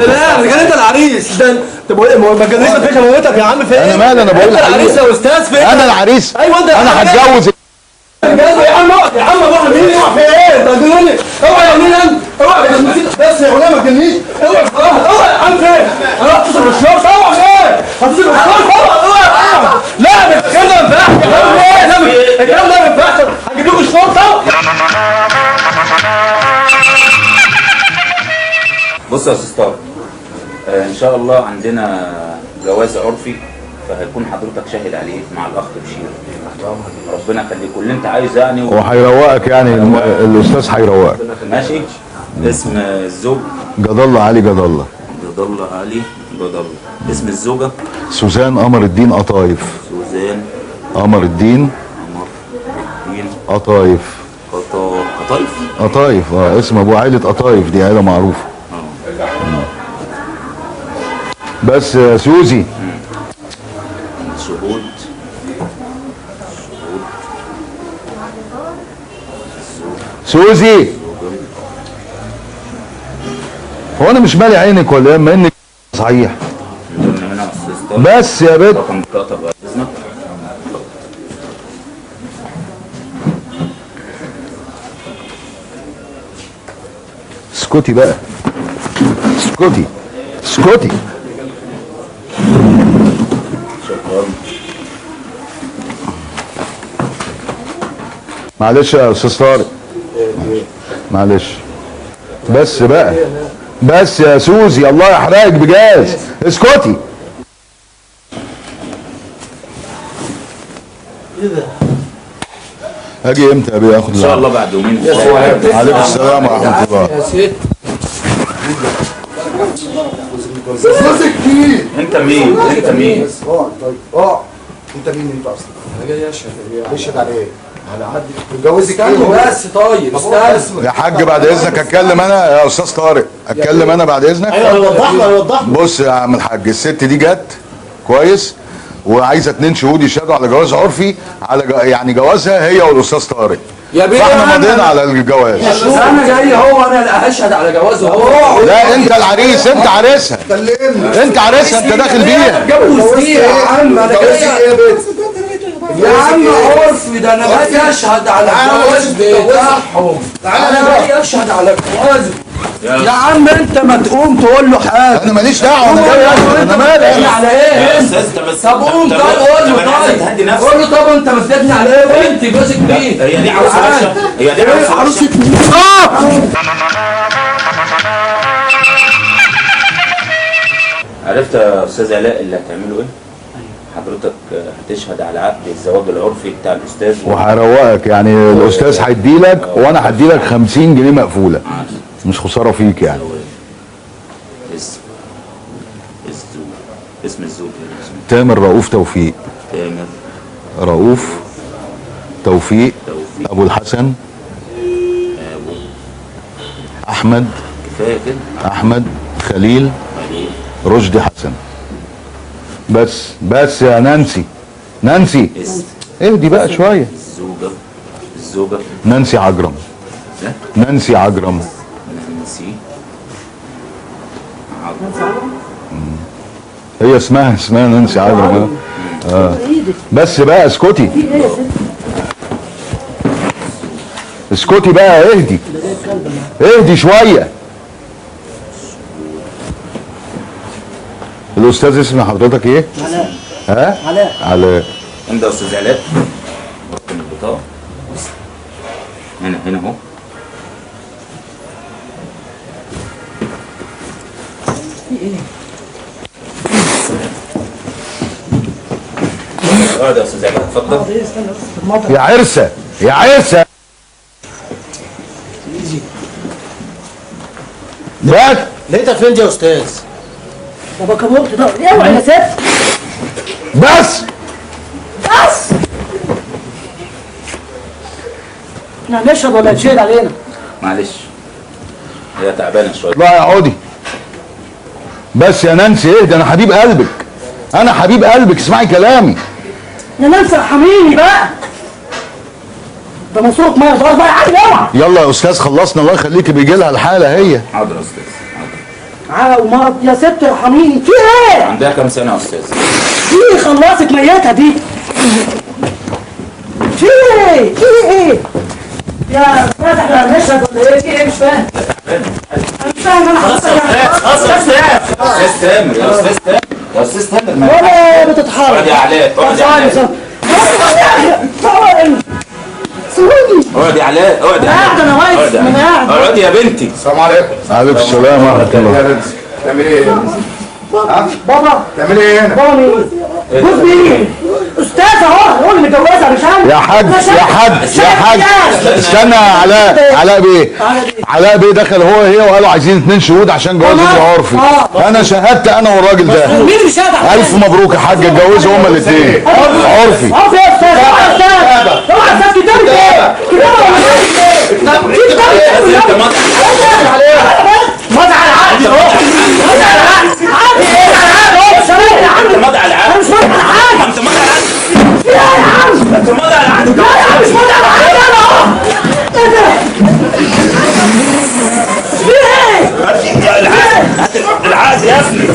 سلام، كان انت العريس ده. طب ما تجننيش، ما فيش موتك يا عم. فين انا مالي؟ انا بقول انت العريس يا استاذ. فين انا العريس؟ ايوه انت. انا هتجوز. يا عم اقعد يا عم، روح مين؟ اوعى في ايه؟ انت هتجنني. اوعى يا مين انت؟ اوعى بس يا غلام، ما تجننيش. اوعى اوعى يا عم. فين؟ انا هتصل بالشرطة. اوعى فين؟ هتصل بالشرطة. اوعى اوعى. لا الكلام ده ما ينفعش يا عم. ايه؟ الكلام ده ما ينفعش، هنجيب لكم الشرطة. بص يا استاذ طارق، ان شاء الله عندنا جواز عرفي، فهيكون حضرتك شاهد عليه مع الاخ بشير. ربنا يخليك اللي انت عايزه يعني وهيروقك يعني الاستاذ هيروقك. ماشي. اسم الزوج جد الله علي جد الله. جد الله علي جد الله. اسم الزوجة سوزان قمر الدين قطايف. سوزان قمر الدين قطايف. قطايف. قطايف، اسم ابو عائلة قطايف، دي عائلة معروفة. بس يا سوزي. شهود. سوزي، هو انا مش مالي عينك ولا ايه؟ اما انك صحيح. بس يا بنت. رقم بطاقة بعد اذنك. اسكتي بقى، اسكتي اسكتي. شكرا. معلش يا استاذ طارق، معلش. بس بقى، بس يا سوزي، الله يحرقك بجاز. اسكتي. ايه ده؟ هاجي امتى يا بيه اخد؟ ان شاء الله بعد يومين. عليكم السلام ورحمة الله. يا ست انت مين؟ انت مين؟ اقعد. طيب اقعد. انت مين انت اصلا؟ انا جاي اشهد. اشهد على ايه؟ على حد متجوزك ايه؟ بس طيب استنى يا حاج بعد اذنك. اتكلم انا يا استاذ طارق، اتكلم انا بعد اذنك. ايوه وضح له، وضح له. بص يا عم الحاج، الست دي جت كويس وعايزه 2 شهود يشهدوا على جواز عرفي، على يعني جوازها هي والاستاذ طارق. يا بيه فاحنا مضينا على الجواز. انا جاي هو، انا اللي هشهد على جوازه هو. لا انت العريس، انت عريسها، انت عريسها، انت داخل بيها. اتجوز ايه يا عم؟ انا جاي ايه يا بنت؟ يا عم عرفي ده، انا جاي اشهد على الجواز بتاعهم. انا جاي اشهد على الجواز يا عم. انت ما تقوم تقول له حاجة. انا ماليش دعوه، انا جاي اشهد. انا مالي على ايه انت؟ طب قوم طب قول له. طيب قول له طب انت مسددني على ايه؟ وانت جوزك مين؟ هي دي عروسه، هي دي عروسه. عرفت يا استاذ علاء اللي هتعمله ايه؟ حضرتك هتشهد على عقد الزواج العرفي بتاع الاستاذ وهروقك يعني. الاستاذ هيديلك وانا هديلك 50 جنيه مقفولة، مش خسارة فيك يعني. اسم الزوج، اسم الزوج تامر رؤوف توفيق. تامر رؤوف توفيق، ابو الحسن، ابو احمد، كفاية كده، احمد خليل، رشدي حسن. بس بس يا نانسي، نانسي اهدي بقى شوية. الزوجة، الزوجة نانسي عجرم. نانسي عجرم. نانسي عجرم. هي اسمها نانسي عجرم. بس بقى اسكتي، اسكتي بقى، اهدي اهدي شوية. الاستاذ اسم حضرتك ايه؟ علاء. ها؟ علاء. علاء. امضي يا استاذ علاء. رقم البطاقة هنا، هنا اهو. في ايه؟ اقعد يا استاذ علاء، اتفضل. يا عرسه، يا عرسه. بس لقيتها فين دي يا استاذ؟ بابا كبرت ده. اوعى يا ست. بس بس احنا هنشرب ولا هتشيل علينا؟ معلش هي تعبانة شوية. لا اقعدي بس يا نانسي، اهدي. انا حبيب قلبك، انا حبيب قلبك، اسمعي كلامي يا نانسي. ارحميني بقى، ده مصروف مية ضربه يا عم. اوعى. يلا يا استاذ خلصنا، الله يخليكي، بيجي لها الحالة هي. حاضر يا استاذ، حاضر. عرق ومرض يا ست ارحميني. في ايه؟ عندها كام سنة يا استاذ؟ في خلصت ميتها دي. في ايه؟ في ايه؟ يا استاذ احنا هنشهد ولا ايه؟ في ايه؟ مش فاهم. انا مش فاهم انا حضرتك يعني. خلاص يا استاذ، يا استاذ تامر، يا استاذ تامر، يا استاذ تامر، ولا بتتحرك. اقعد يا علاء، اقعد يا علاء. سيبوني. اقعد يا علاء، اقعد يا علاء. قاعد انا واقف، ما انا قاعد. اقعدي يا بنتي. السلام عليكم. عليكم السلام ورحمة الله. يا بنتي تعمل ايه هنا؟ بابا تعمل ايه هنا؟ بابا مين؟ جوز مين؟ استاذ اهو، هو اللي متجوزها مش انا. يا حاج يا حاج يا حاج، استنى يا علاء. علاء بيه، علاء بيه دخل هو هي وقالوا عايزين 2 شهود عشان جواز العرفي. انا شهدت انا والراجل ده. مين اللي شهد؟ الف مبروك يا حاج، اتجوزوا هما الاثنين عرفي. عرفي يا استاذ. اوعى يا استاذ، اوعى يا استاذ. كتاب ايه؟ كتاب ولا ايه؟ كتاب مضى على العقد اهو، مضى على العقد. عقد ايه؟ على العقد اهو. مش يا عم، انت مضى على العقد. انا مش ماضي على حاجة. انت ماضي على العقد. يا عم انت ماضي على العقد. لا يا عم مش ماضي على حاجة انا اهو. ايه ده؟ في ايه؟ العقد، العقد يا ابني.